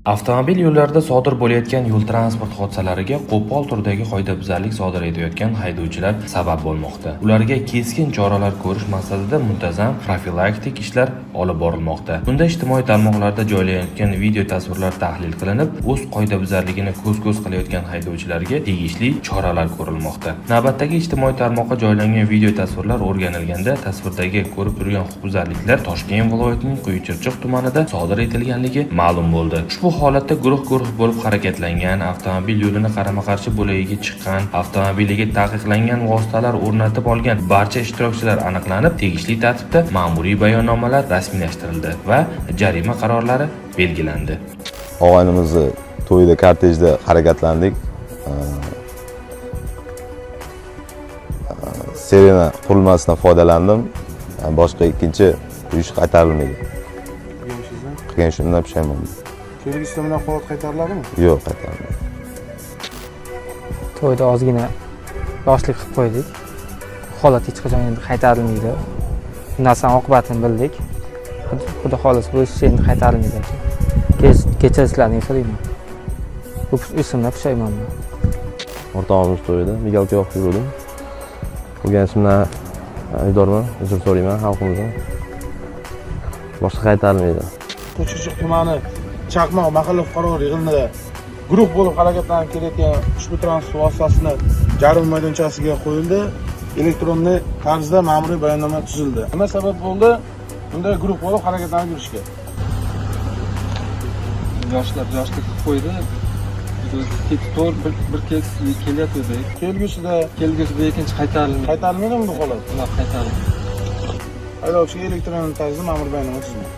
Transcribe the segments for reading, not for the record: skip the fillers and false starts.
Avtomobil yo'llarida sodir bo'layotgan yo'l-transport hodisalariga qo'pol turdagi qoidabuzarlik sodir etayotgan haydovchilar sabab bo'lmoqda. Ularga keskin choralar ko'rish maqsadida muntazam profilaktik ishlar olib borilmoqda. Bunda ijtimoiy tarmoqlarda joylanayotgan video tasvirlar tahlil qilinib, o'z qoidabuzarligini ko'z-ko'z qilayotgan haydovchilarga tegishli choralar ko'rilmoqda. Navbatdagi ijtimoiy tarmoqqa joylangan video tasvirlar o'rganilganda tasvirdagi ko'rib turgan huquqbuzarliklar Toshkent viloyatining Quyi Chirchiq tumanida sodir etilganligi ma'lum bo'ldi. Ushbu holatda guruh-guruh bo'lib harakatlangan, avtomobil yo'lini qarama-qarshi bo'lagiga chiqqan, avtomobiliga taqiqlangan vositalar o'rnatib olgan barcha ishtirokchilar aniqlanib, tegishli tartibda ma'muriy bayonnomalar rasmiylashtirildi va jarima qarorlari belgilandi. Og'aynimizni to'yida kortejda harakatlandik. Sirena qurilmasidan foydalandim. Boshqa ikkinchi yurish qaytarilmaydi. Qilgan ishingizdan? Qilgan ishimdan pushaymonman. Kelgusida bunaqa holat qaytariladimi? Yo'q, qaytarilmaydi. To'yda ozgina yoshlik qilib qo'ydik. Holat hech qachon endi qaytarilmaydi. Bu narsani oqibatini bildik. Xudo xohlasa, bu ish endi qaytarilmaydi, aka. Kechirishlaringni so'rayman. Bu ishimdan pushaymonman. O'rtog'imiz to'yida мигалка yoqib yuruvdim. Qilgan ishimdan aybdorman, uzr so'rayman xalqimizdan. Boshqa qaytarilmaydi. Chirchiq tumani Chaqmoq mahalla fuqarolar yig'inida guruh bo'lib harakatlanib kelayotgan ushbu transport vositasini jarima maydonchasiga qo'yildi. Электронный tarzda ma'muriy bayonnoma tuzildi. Nima sabab bo'ldi bunday guruh bo'lib harakatlanib yurishga? Yoshlar yoshlik qilib qo'ydi. Biz ketib to'g'ri bir kez kelyotgandik. Kelgusida? Kelgusida ikkinchi qaytarilmaydi. Qaytarilmaydimi bu holat? Bunaqa qaytarilmaydi. Haydovchiga elektron tarzda ma'muriy bayonnoma tuzildi.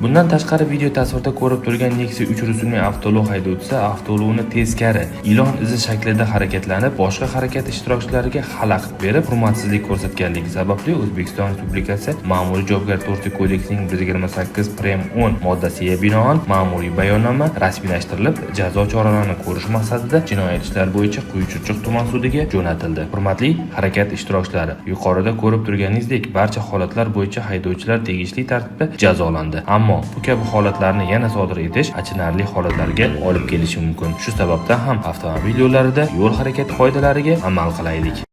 Bundan tashqari, video tasvirda ko'rib turgan Nexia 3 rusumli avtoulov haydovchisi avtoulovni teskari, ilon izi shaklida harakatlanib, boshqa harakat ishtirokchilariga xalaqit berib, hurmatsizlik ko'rsatganligi sababli O'zbekiston Respublikasi Ma'muriy javobgarlik to'g'risidagi kodeksining 128 прим 10 moddasiga binoan ma'muriy bayonnoma rasmiylashtirilib, jazo choralarini ko'rish maqsadida jinoyat ishlari bo'yicha Quyi Chirchiq tuman sudiga jo'natildi. Hurmatli harakat ishtirokchilari, yuqorida ko'rib turganingizdek, barcha holatlar bo'yicha haydovchilar tegishli tartibda jazolandi. Ammo bu kabi holatlarni yana sodir etish achinarli holatlarga olib kelishi mumkin. Shu sababdan ham avtomobil yo'llarida yo'l harakati qoidalariga amal qilaylik.